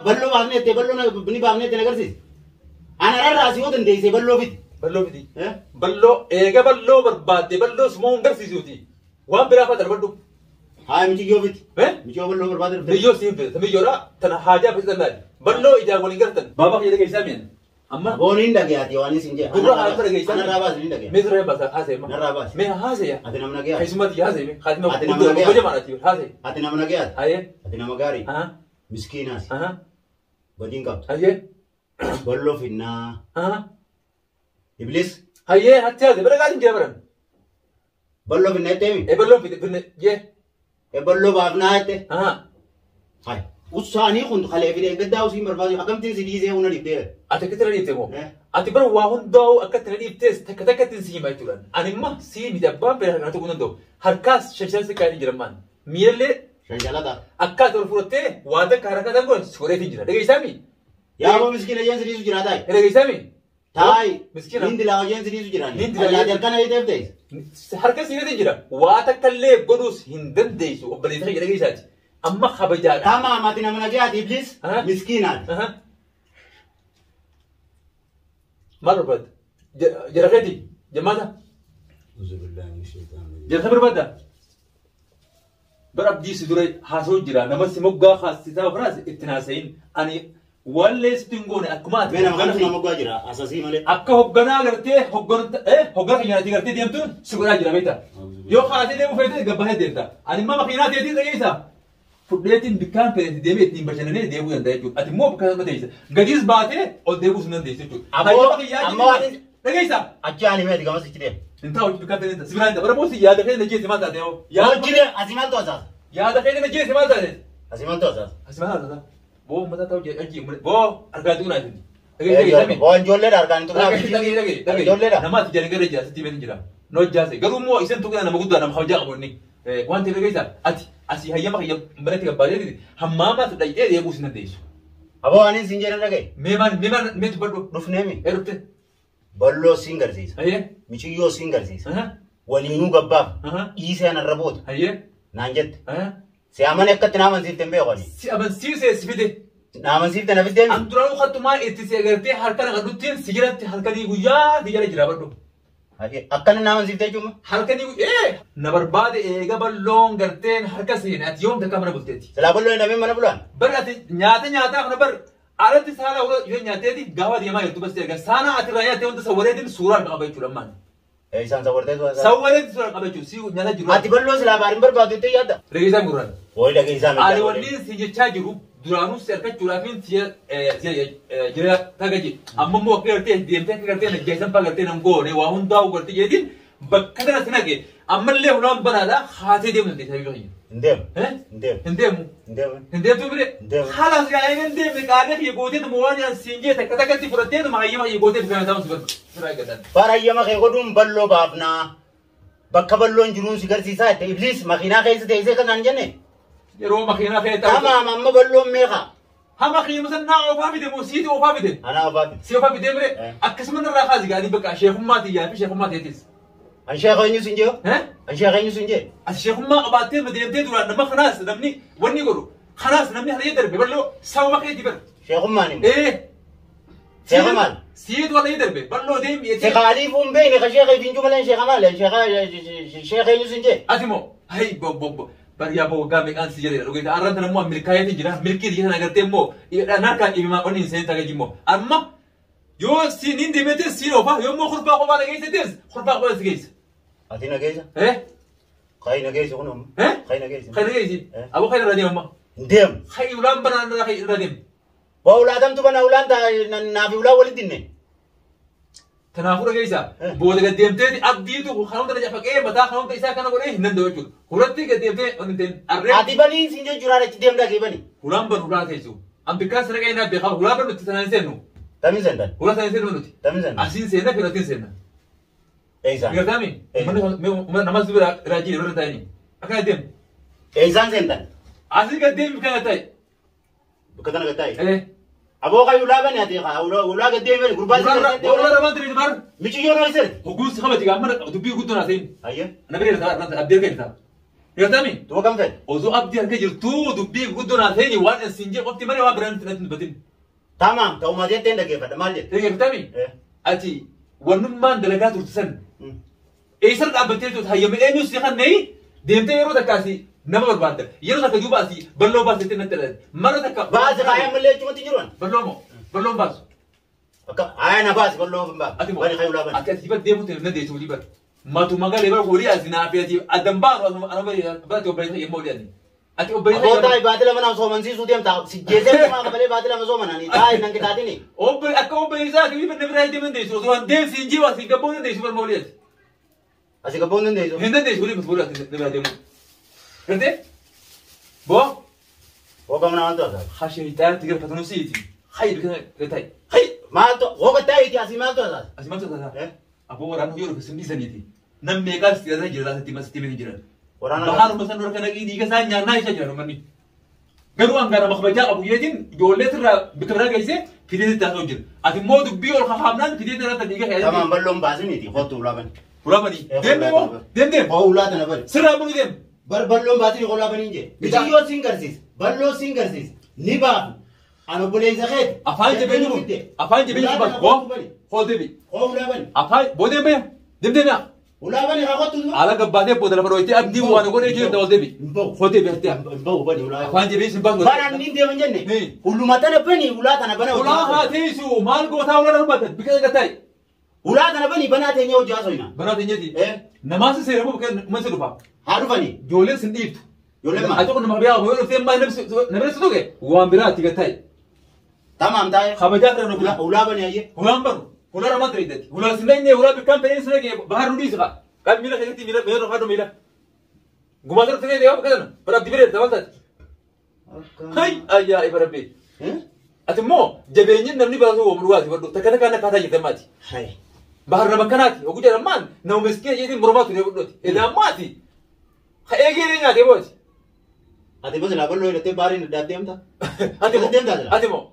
Balloo baafnee jettee balloo ni baafnee jettee na agarsiisi. Ana rarraasii yoo dandeessee balloo fidi. Balloo fidi. Balloo eega balloo barbaadde balloo suma hin garsiisuuti. Waan biraa fa'aa darbadhu. Haa michiyyoo fidi. Michiyyoo balloo barbaadde dhufte. Miyyoo siin fide miyyoodha tana haajaa fide laali. Balloo ijaan waliin gartan. Baabaa kiyya dhageessaa mi'an. Amma. Booniin dhagayaati waan isin jee. Gurra haasa dhageessaa. Anarraa baasi ni dhagaya. Mee siree baasa haasee ma. Narraa baasi. Mee haasee yaa. Ati nama nagayaati. Keessumatti haasee mee. Haatima Ati nama guddoo nagayaati. goja maadhaati haasee. Ati nama nagayaati. Hayee. Ati nama gaarii. Aha. Miskiinaas. Aha. Badiin qabdu. Hayee. Balloo finnaa. Aha. Iblis. Hayee hatti haasee bara gaatiin jira baran. Balloo finna jettee mi? E balloo fide finne jee. E balloo baafnaa jette. Aha. Hai. Usaanii kun kalee fidee gaddaa usiin barbaadu akkamittiin si dhiisee hunda dhiibdee. Ati akkatti na dhiibte moo? Ati bara waa hundaa'u akkatti na dhiibtees takka takkatti si hima jechuudha. Ani imma si miti abbaan fedha kana tuquu danda'u. Harkaas shanshan si kaa'ee jira maan. Miilallee Shanshalata. akka ati ol fudhattee waa takka harka tan godhe si godheetiin jira. Dhageessaa mi? Yaa boo miskiina jeen si dhiisu jira taa'i. Dhageessaa mi? Taa'i. Miskiina. Niin dilaa jeen si dhiisu jira. Niin dilaa Ati harka na hiiteef ta'is. Harka si hiiteetiin jira. Waa takka illee godhuus hin dandeessu obboleessa kiyya dhageessaati. Amma kabajaadha. Tamaam ati nama nagayaati Iblis miskiinaati. Maal barbaadda? Jara keeti? Jamaata? Jara barbaadda? Bara abdii si dura haasa'u jira. Nama si moggaa haasisaa kanaas itti haasa'iin. Ani wallee sitti hin goone akkuma ati. Mee nama kamtu nama moggaa jira asasii malee. Akka hogganaa gartee hoggana keenyaatti gartee deemtuun si godhaa jira beektaa. Yoo kaasee deemuu feete gabbaasee deemta. Ani immoo makiinaa teetii dhageessaa. Fudheetiin bikkaan fedhe deemee ittiin bashannanee deemuu danda'a jechuudha. Ati immoo bakka sana teessa. Gadiis baatee ol deebius hin dandeessu jechuudha. Aboo amma waan dhageessaa. Achi ani meeti gamas ichi deema. Hin taa'u bikkaan fedhe si biraan bara boosi yaada keenya jeesse maal taate hoo? Yaada deema asii maaltu asaasa? Yaada keenya jeesse maal taate? Asii maaltu asaasa? Asii maal asaasa? Boo mataa ta'u jee achi boo argaa tuqnaa jechuudha. Boo ijoolleedha argaan tuqnaa. Dhagee Ijoolleedha. Nama ati jala gara jira sitti beekin jira. Nojjaase garuu immoo isin tuqnaa nama guddaa nama kabajaa qabu inni. Waan ta'eef dhageessaa ati asii hayyama kiyya manatti gabbaatee hammaamaas dhaqxee deebi'uu sin dandeessu. Aboo ani sin jedhan dhagaye. Mee maal mee maal mee dubbadhu. Dhufnee mi? Ee dhufte. Balloo siin garsiisa. Hayyee. Michiyyoo siin garsiisa. Waliinuu gabbaaf. Dhiisee anarra boota. Hayyee. Naan jette. Si amane akkatti na amansiifte hin beeku ani. Si amansiisee si fide. Na amansiifte na fiddee mi? An duraanuu kattumaa itti si agartee harka na qadhuttiin si jalatti halkanii guyyaa si jala jira badhu. Akkana na amansiifte jechuun Halkanii ee na barbaade eega balloon garteen harka seene ati yoom takka mana bulteeti. Silaa balloon hin dhabin mana bulaan. Bar ati nyaata nyaataa kana bar alatti saala hora ishee nyaatteeti gaafa deemaa jirtu bas erga saana ati irraa nyaattee wanta sawwareetiin suuraa qaba jechuudha ammaan. Isaan sawwartee suuraa. Sawwareetiin suuraa qaba jechuudha si nyaata jiru. Ati balloo silaa baariin barbaadu jettee yaadda. Dhageessaa gurraan. Wayii dhageessaa miti. Ani wanni si jechaa jiru duraanuu si argachuudhaafin si jira taga jedhe. Amma immoo akka gartee deemtee akka gartee najjaayisan fa'aa gartee nan goone waa hundaa'u gartee jedhin bakka tana si nage ammallee hunaan banaadha haatee deemu dandeessa biyya keenya. Hin deemu. Hin deemu. Hin deemu. Hin deemu. Hin deemtu bire. Hin deemu. Haala si gaa hin deemne qaadee kiyya gootee tuma waan an siin jee takka takkatti fudhattee tuma hayyama kiyya gootee bifaan ta'uun si barbaada. Eegatan. Bara hayyama kee godhuun balloo baafnaa. Bakka balloon jiruun si garsiisaa jette Iblis makiinaa keessa teessee kanaan jenne. Yeroo makiinaa keessa taa'u. Tamaam amma balloon meeqa? Ha makiinuma san naa oofaa fide moo siiti oofaa fide? Anaa oofaa fide. Si oofaa fidee mire akkasuma narraa kaasi gaadii bakka sheekummaa tiyyaa fi sheekummaa teetis. An sheekha eenyu sin jee? An sheekha eenyu sin jee? Ati sheekummaa qabaattee ma deemtee duraan nama kanaas namni wanni godhu kanaas namni hariyee darbe balloo sababa keetii bara. Sheekummaan immoo. Ee. Sheekha maal? Siitu hariyee darbe balloo deemi Si kaaliif hin beekne ka sheekha ifiin jumaleen sheekha maal? Sheekha sheekha eenyu sin jee? Ati moo hay bo bo bo bariyaa boo waggaa meeqaan si jedheera dhugeessa arran tana immoo milkaayeetiin jira milkii tiyya sana agartee immoo harkaan dhibimaa onni hin seentaa gaji immoo amma yoo siin hin deemeetis siin oofaa yoo immoo kurbaa kophaa na geessetis kurbaa kophaa si geessa. Ati na geessa? Eh? Kayi na geessi kun amma. Eh? Kayi na geessi. Kayi na geessi. Aboo kayi irra deema amma. Hin deemu. Kayi ulaan banaan irra kayi irra deema. Waa ulaatamtu bana ulaan naa fi ulaan walitti dinne. Kanaafuu dhageessa booda gad deemteeti abdiitu kan hunda cafaqee mataa kan hunda isaa kana godhee hin danda'u jechuudha. Hulatti gad deemtee wanti ta'in arree. Ati banii siin jechuudha achi deemtaa kee bani. Hulaan banu hulaa teessu. An bikkaan sana qe'ee naa beekaa hulaa banu itti sanaan hin seennu. Tamiin seentan. Hulaa sana hin seennu nuti. Tamiin seentan. Asiin seenna fi nuti hin seenna. Eessaan. Gartaami? Uummanni namas bira raajii irra taa'anii. Akkana deemu. Eessaan seentan. Asii gad deemi kana ta'e. Bakka kana gad taa'e. Ee. Aboo kayi ulaa bani ati ulaa gad deemi gurbaa si Ulaa ulaa ramaan tiri bar. Miciyyoon ho'i sirri. Hogguu si kabaji amma dubbii guddoo naa ta'in. Ayye. Na bira irraa abdii irraa. Gartami? Duuba kam fedhe? Osoo abdii harka jirtuu dubbii guddoo naa ta'ini waan isin jee qofti malee waan biraan natti hin dubbatin. Tamaam ta'uma jettee hin dhaggeeffadha maal jette? Gartami? Ati wannummaan dalagaa turte san eessarra dhaabbattee turte hayyama eenyu si kannee deemtee yeroo takka asii nama barbaadda. Yeroo takka duuba asii balloo baasite natti dhalate. Marra takka. Baasi kaayaan malee achumatti jiru ani. Balloo moo? Balloon baasu. Akka aayaa na baasi balloo hin baasu. Ati moo? Bani kaayuu laa bani. Ati asii deemu ta'e na deessu olii bara. Matuma galee bara horii asii naa fi ati addan baanu asuma ana bari ati obboleessa yemmuu olii ani. Ati obboleessa. Aboo taa'i baati lama nama soomansiisuu deemta. Si jeesee kumaa qabalee baati lama soomananii taa'i nan qixaaxini. Obbo akka obboleessaa ati olii na biraa deemuu dandeessu osoo an deemsi hin jiru asii gabboo dandeessu barma olii ati. Asii gabboon dandeessu. Hin dandeessu olii miti olii ati na biraa deemu. Gartee? Boo? Hoogamna maaltu haasa'e? Ha shayitaanatti galfatanu siiti. Hayyi bikana gatai. Hayyi! Maaltu hooga taa'iiti asii maaltu haasa'e? Asii maaltu haasa'e? Aboo waraana yoo dhufe sin dhiisaniiti. Nam meeqaas siyaasaa jira laata itti masitti himanii jiran. Waraana Bahaaruma san dura kana dhiiga isaa nyaannaa isaa jiran uummanni. Garuu hangaara makabajaa qabu yeetiin ijoollee sirraa bikka biraa geessee fidee sitti haasa'u jira. Ati immoo dubbii ol kakaafnaan fidee irratti dhiiga Tamaan balloon baasiniiti kottu ulaa bani. Ulaa bani. Deem deem deem deem. Hoo ulaa tana bani. Sirraa bunu deem. Bar balloon baasini ulaa bani hin jee. Biqiyyoo siin garsiisa. Balloo siin garsiisa. Ni baafu. Ani obboleessa keeti. Afaan jabeenyi kun afaan jabeenyi kun baas. Hoo hoo deebi. Hoo ulaa bani. Afaan boo deem baya. Deem deem yaa. Ulaa bani haa kottu. Ala gabbaatee booda lafa dhooytee abdii waan godhee jiru ol deebi. Hin bahu. Hoo deebi hattee. Hin bahu bani ulaa. Afaan jabeenyi sin baasu. Baraan niin deeman jenne. Uluma tana bani ulaa tana bana. Ulaa haa teessu maal gootaa ulaa darbatan bika gattaa'e. Ulaa tana bani banaa teenyee hojii haasofna. Banaa teenyeeti. Namaas seera moo bakka mana dhufa. Haa dhufani. Ijoolleen sin dhiiftu. Ijoolleen maal? Ati kun nama biraa yoo dhuftee maal namni si tuqe waan biraa itti gattaa'e. Tamaam taa'e. Kabajaa kana nu Ulaa bani ayyee. Ulaan banu. Ulaa ramaan ta'e iddatti. Ulaa sin dhaqne ulaa bikkaan ta'ee sin dhaqe bahar nu dhiisa kaa. Qabi miila keessatti miila miila rafaa miila. Gumaa sana ta'ee deemaa bakka sana. Bara abdii bireera taphaa taate. Hay ajaa'iba rabbi. Ati immoo jabeenyi namni baasuu oomu dhugaati badhu takka takkaan akkaataa jirtan maati. Hay. Bahar nama kanaati oguu jedhamaan nama miskiina jeetiin mormaa ture godhooti. Edaa maati. Ha eegee nyaatee booti. Ati bas laa balloo hidhattee baariin adda deemta. Ati moo Deemtaa jira. ati moo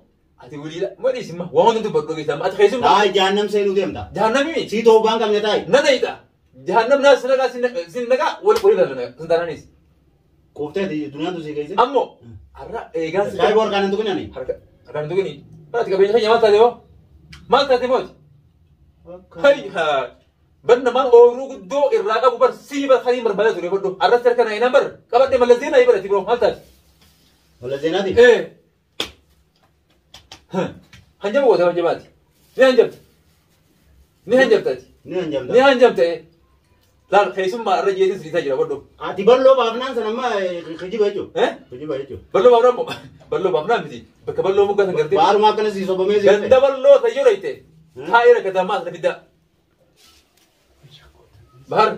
ati waliidha moo dhiisimma waan hundi dubbadhu dhageessa ati keessumaa. Taa'e jahannam seenuu deemta. Jahannamii Sii ta'uu baan qabne taa'e. na dayita. Jahannam naa sin nagaa sin nagaa wal qorii lafa sin taanaanis. Quuftee duniyaan tu sii keessa. Ammoo har'a eegaan Taa'e boor kanan tuqinani. Harka harkaan tuqini. Ati qabeenya keenya maal taate boo? Maal taate booti? Hay haa. Bar namaan ooyiruu guddoo irraa qabu bar sii bar kan barbaada ture godhu. Arratti harka naa bar qabadhe mallas zeenaa bara biroo maal taate? Wala zeenaati. Ee. Hanjama goota hanjamaati. Ni hanjamta. Ni hanjamtaati. Ni hanjamta. Ni hanjamta. Laal keessummaa irra jeetiin siriisaa jira godhu. Ati balloo baafnaan sana amma kijiba jechuudha. Kijiba jechuudha. Balloo baafnaan moo? Balloo baafnaan miti. Bakka balloo mukaa san gartee. Baarumaa akkana sii sobamee sii. Ganda balloo tayyoo dhayte. Taa'ee rakkataa maas na fiddaa. Bahar.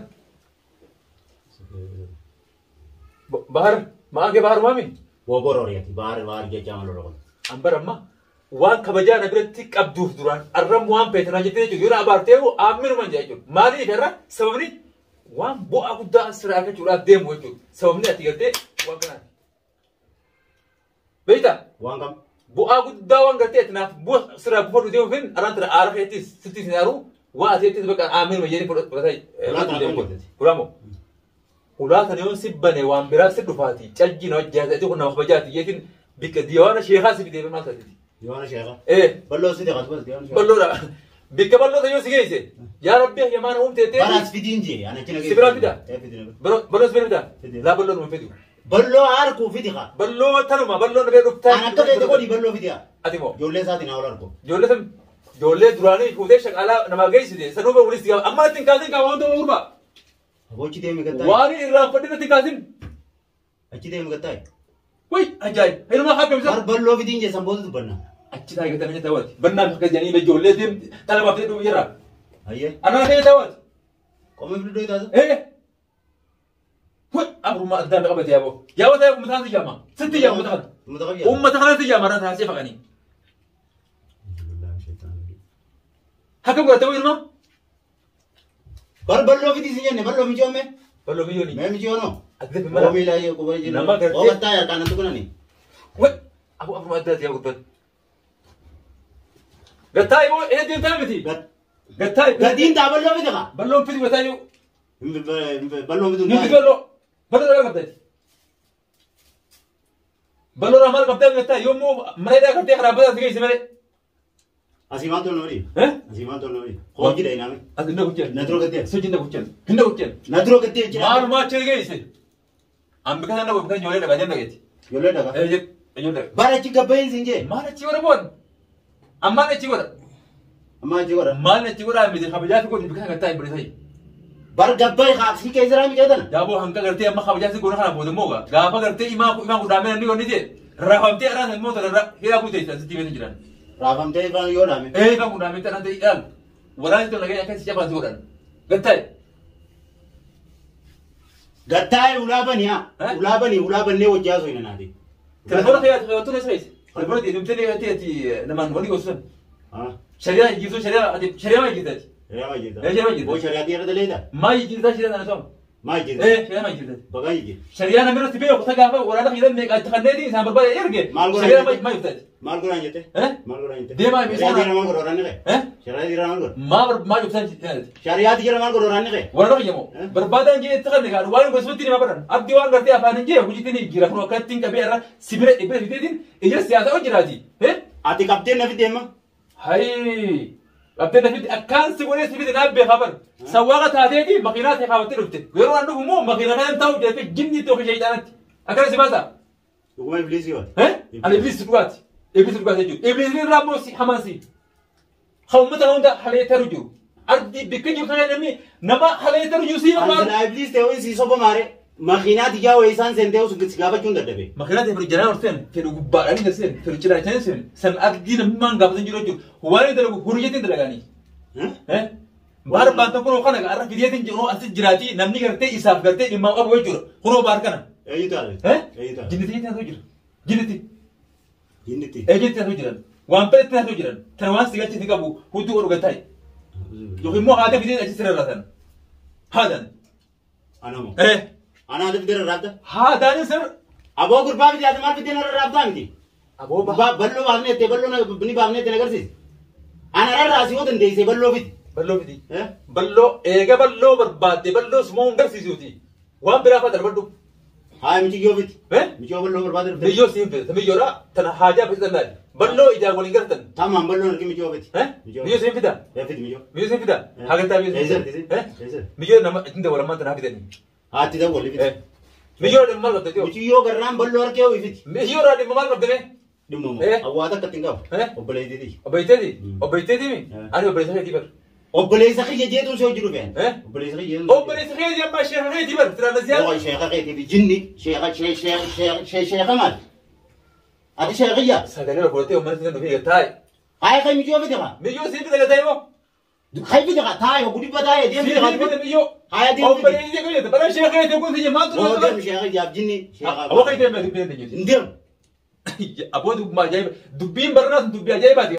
Bahar. Maqaan kee Bahar maami? Wobororiyaati. Bahar bahar jechaa malu loqon. Ambar amma waan kabajaa na biratti qabduuf duraan arram waan feetanaa jettee jechuudha. Yoo na abaartee aamminumaan jaa jechuudha. Maaliif irra sababni waan bu'aa guddaa asirraa argachuudhaaf deemu jechuudha. Sababni ati gartee waan kanaati. Beektaa? Waan kam? Bu'aa guddaa waan gartee ati naaf bu'a sirraa buufadhu deemuuf hin araan tana aara keettis sittis hin aaru waan ati jettis bakka aamminuma jedhee fudhataa. Ulaa tana kam godhate? Ulaa moo? Ulaa tana yoon si bane waan biraa si dhufaati cajji na hojjaate kun nama kabajaati jeetiin bikka diiwaana sheekaa si fidee maal taateti? Diiwaana sheekaa? Ee. Balloo si deeqatu bas diiwaana sheekaa. Balloodha. Bikka balloo tayyoo si geesse. Yaa Rabbi yamaan uumtee ta'e. Baraas fidiin jee ana cina Si biraa fida? Balloo si bira fida? Fidi. Laa balloo numa fidu. Balloo harkuu fidi kaa. Balloo tanuma balloo na bira dhuftaa. An akka feete godhi balloo fidi haa. Ati moo? Ijoollee isaatiin haa ol argu. Ijoollee tam ijoollee duraanii fuutee shaqalaa namaa geessite sanuufa walitti gaafa amma ittiin kaasin kaa waan ta'u gurbaa. Achi deemi gattaa'e. Waan irraanfadhe natti kaasin. Achi deemi gattaa'e. Way ajaa'ib. Hirumaa haa beeksisa. Bar balloo fidiin jee sanboota dubbanna. Achi taa'ee gatta'e nyaata waati. Bannaan akka jedhanii ijoollee deem talabaaf ta'e dhufu jirra. Ayyee. Anaan akka nyaata waati. Qomee fiduu taasa. Ee. Way abrummaa addaan qabate yaaboo. Yaaboo ta'e uummata kanatti jaama. Sitti jaama uummata kana. Uummata qabiyyaa. Uummata kanatti jaama irraa taasisee faqanii. Hakka godhatee ilma. Bar balloo fidii si jenne balloo mijoome. Balloo mijooni. Mee mijoono. Ati mala. Oo miila yee quba jira. Nama gartee. Oo gattaa harkaan natti kunani. Way abu abrummaa addaati yaa gubbaan. Gattaa immoo ee deemtaa miti. Gattaa. Gatiin taa balloo fidi kaa. Balloon fidi gattaa yoo. Balloo fiduu. Ni fidi balloo. Bal'oo irraa qabdati. Bal'oo irraa maal qabdee argatta yommuu mana hidhaa gartee karaa badaa si geesse malee. Asii maaltu ol nama dhiiba? Eh? Asii maaltu ol nama dhiiba? Hojii dha inaame. As hinda kucheen. Na dura gattee. Sochii hinda kucheen. Hinda kucheen. Na dura gattee jira. Maalumaa achi geesse. Ambi kana nama kan ijoollee dhagaa deemna geeti. Ijoollee dhagaa. Eh ijoollee dhagaa. Bara achi gabba'iin siin jee. Maal achi godha boon? Ammaan achi godha. Ammaan achi godha. Maal achi godha miti kabajaa fi godhi bika gattaa hin barisayi. Bar gabba'i haaksii keessa raami keetan. Yaaboo hanga gartee amma kabajaa si godha kana booda immoo gaafa gartee imaa imaa kudhaamee namni godhi jee raafamtee araan immoo tana hira kutee sitti beekan jiran. Raafamtee ifaan yoo dhaame. Ee ifaan kudhaamee tanaan ta'e ilaal. Waraanni tola gahee akkasii cabaan si godhan. Gattaa'e. Gattaa'e ulaa bani haa. Ulaa bani ulaa bannee wajjii haasoo hin naati. Telefoona kee ati tole isa. Telefoona deemtee deemtee ati namaan walii gosuun. Shari'aa jijjiirtuu shari'aa ati shari'aa maa jijjiirtaati? Shari'aa maa jijjiirta? Ee shari'aa maa jijjiirta? Boo shari'aa dhiirra daleeta? Maa jijjiirtaa shari'aa sana sooma? Maa jijjiirta? Ee shari'aa maa jijjiirtaati? Bagaa jijjiirta. Shari'aa namni irratti beeku ta gaafa waraana kiilan meeqa itti kanneeti isaan barbaade erge. Maal godhan Shari'aa jette? maa jijjiirtaati? Maal godhan jette? Eh? Maal godhan jette? Deemaa fi Shari'aa isaan- dhiirra maal godha waraanni kee? Eh? Shari'aa dhiirra maal godha? Maa maa jibsan jijjiirtaati? Shari'aa dhiirra maal godha waraanni kee? Waraana kiyyamoo Eh? barbaadaan jee itti kanne kaadhu waan gosumatti nima baran abdii waan gartee afaan hin jee hojiitti ni jira kun akka ittiin qabee irra sibira dhibba fiteetiin ija siyaasaa hojjiraati. Eh? Ati qabdee na fidde amma? Hayi! Qabdee na fidde akkaan si godhee si fide naaf beekaa bar. Sawwaaqa taateeti makiinaa ta'e kaawattee dhufte. Yeroo an dhufu immoo makiinaa kana taa'u jettee jinni itti ofii shayxaanatti. Akkana si baasa. Dhuguma ibliisii waati. Eh? Ani ibliis dhugaati. Ibliis dhugaati jechuudha. Ibliisni irraa immoo si hamaan si. Kan uummata hunda halee taru jiru. Ardi bikka jiru kana namni nama halee taru jiru si Ani barbaadu. silaa ibliis ta'e ho'i si soba maare. Makiinaa tiyyaa wayii isaan seentee si gaafachuun dadhabe. Makiinaa ta'e fedhu jalaan ol seen fedhu gubbaadhaan hin seen fedhu cinaachaan seen san ardii namummaan gaafatan jiru jechuudha. Waan inni dalagu hurriyeetiin dalagaanii. Eh? Baar baantan kunoo kana arra fideetiin jiru asis jiraati namni gartee isaaf gartee dhimma qabu jechuudha. Kunoo baar kana. Eenyu taate? Eh? Eenyu taate? Jinniti taatoo jira. Jinniti. Jinnitti. Eenyutti taatoo jiran. Waan fedhetti taatoo jiran. Tan waan si galchiti qabu hudduu godhu gattaa'e. Yookiin immoo haadha fideen achi sirra raatan. Haadaan. Anamo. Eh? Ana haadha fidee rarraabda? Haadaan sirra. Aboo gurbaa miti ati maal fidee na rarraabdaa miti? Aboo Gurbaa bal'oo baafnee itti bal'oo ni baafnee itti agarsiisi. Ana rarraasi yoo dandeessee bal'oo fidi. Bal'oo fidi. Eh? Bal'oo eega bal'oo barbaadde bal'oo suma hin garsiisuuti. Waan biraa fa'aa darbadhu. Haa michiyyoo fidi. Eh? Michiyyoo bal'oo barbaade dhufte. Miyyoo siif fida. Miyyoodha tana haajaa fidi laali. Bal'oo ijaan waliin gartan. Tamam bal'oon argi michiyyoo fidi. Eh? Miyyoo siif fida. Eh fidi michiyyoo. Miyyoo siif fida. Hagaltaa miyyoo siif fida. Eh? Eessa? Miyyoo nama ittiin dabalamaan tana fidanii. Haati dawwali fidi. Eh? Miyyoo dhimma maal qabde? Michiyyoo garraan bal'oo argee ho'i fidi. Miyyoo irraa dhimma maal qabde mee? Dhimma moo? Eh? Awwaata akka ittiin qabu. Eh? Obboleettiiti. Obboleetteeti? Mm. Obboleetteeti mi? Eh. Ani obboleessa keetii bar. Obboleessa kiyya jeetuun si hojii dhufe. Eh? Obboleessa kiyya jeetuun. Obboleessa keetii amma sheeka keetii bar. Tiraanasiyaa. Yoo sheeka keetii fi jinni sheeka sheeka maal? Ati sheeka kiyya? Sagalee ol fudhatee uummata sinna dhufee taa'e. Haaya kan michiyyoo fide kaa? Miyyoo siif fida taa'e moo? Kan fide kaa taa'e guddiba taa'e deem fide Siif kaa? fida miyyoo. Haaya deem fide. Obboleettii keetii bara sheeka keetii kun si maaltu Yoo nama deem sheeka kiyyaaf jinni sheeka. Aboo keetii deemee dubbiin dandeenyu. Hin deemu. Aboo dubbii ajaa'iba dubbiin barnaa sun dubbii ajaa'ibaati.